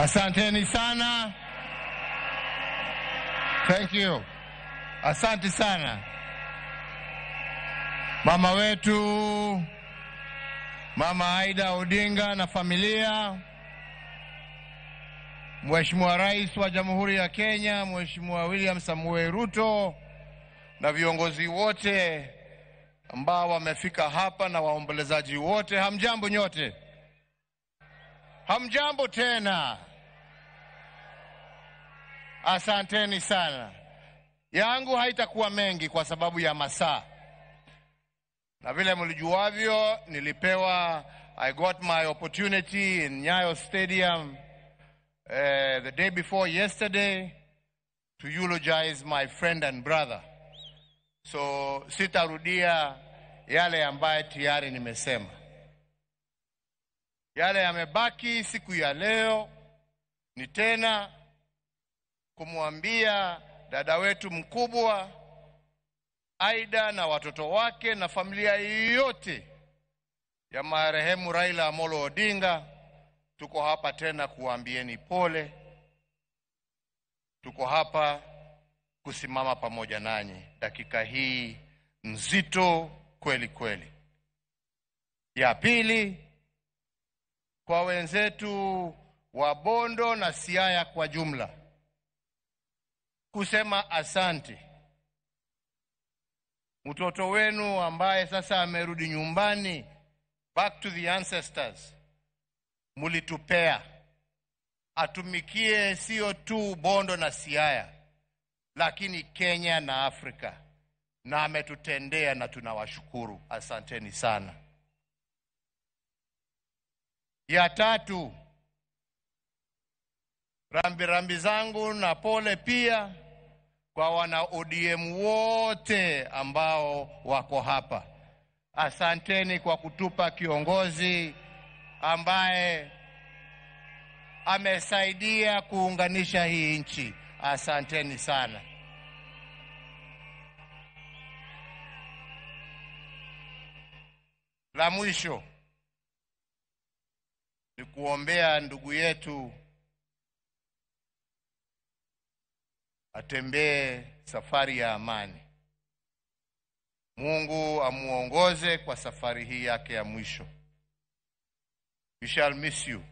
Asanteni sana. Thank you. Asante sana. Mama wetu Mama Aida Odinga na familia, Mheshimiwa Rais wa Jamhuri ya Kenya, Mheshimiwa William Samoei Ruto na viongozi wote ambao wamefika hapa na waombolezaji wote, hamjambo nyote? Hamjambo tena. Asanteni sana. Yangu haitakuwa mengi kwa sababu ya masaa. Na vile mlijuavyo, nilipewa, I got my opportunity in Nyayo Stadium the day before yesterday to eulogize my friend and brother. So sitarudia yale ambaye tayari nimesema. Yale yamebaki siku ya leo ni tena kumwambia dada wetu mkubwa Aida na watoto wake na familia yote ya marehemu Raila Amolo Odinga, tuko hapa tena kuambieni pole. Tuko hapa kusimama pamoja nanyi dakika hii nzito kweli kweli. Ya pili, kwa wenzetu wa Bondo na Siaya kwa jumla, kusema asante. Mtoto wenu ambaye sasa amerudi nyumbani, back to the ancestors, mulitupea atumikie sio tu Bondo na Siaya, lakini Kenya na Afrika, na ametutendea na tunawashukuru. Asanteni sana. Ya tatu, rambi rambi zangu na pole pia kwa wana ODM wote ambao wako hapa. Asanteni kwa kutupa kiongozi ambaye amesaidia kuunganisha hii nchi. Asanteni sana. La mwisho ni kuombea ndugu yetu atembee safari ya amani. Mungu amuongoze kwa safari hii yake ya mwisho. We shall miss you.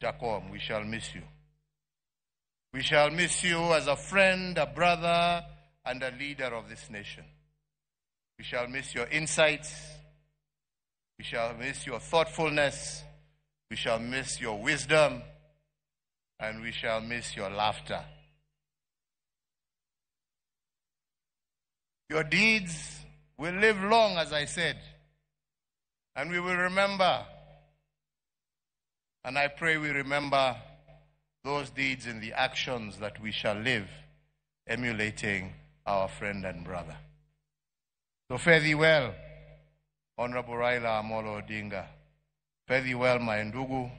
Jacob, we shall miss you. We shall miss you as a friend, a brother, and a leader of this nation. We shall miss your insights. We shall miss your thoughtfulness. We shall miss your wisdom. And we shall miss your laughter. Your deeds will live long, as I said, and we will remember. And I pray we remember those deeds in the actions that we shall live, emulating our friend and brother. So fare thee well, Honorable Raila Amolo Odinga. Fare thee well, my ndugu.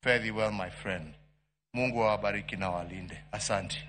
Fare thee well, my friend. Mungu awabariki na walinde. Asante.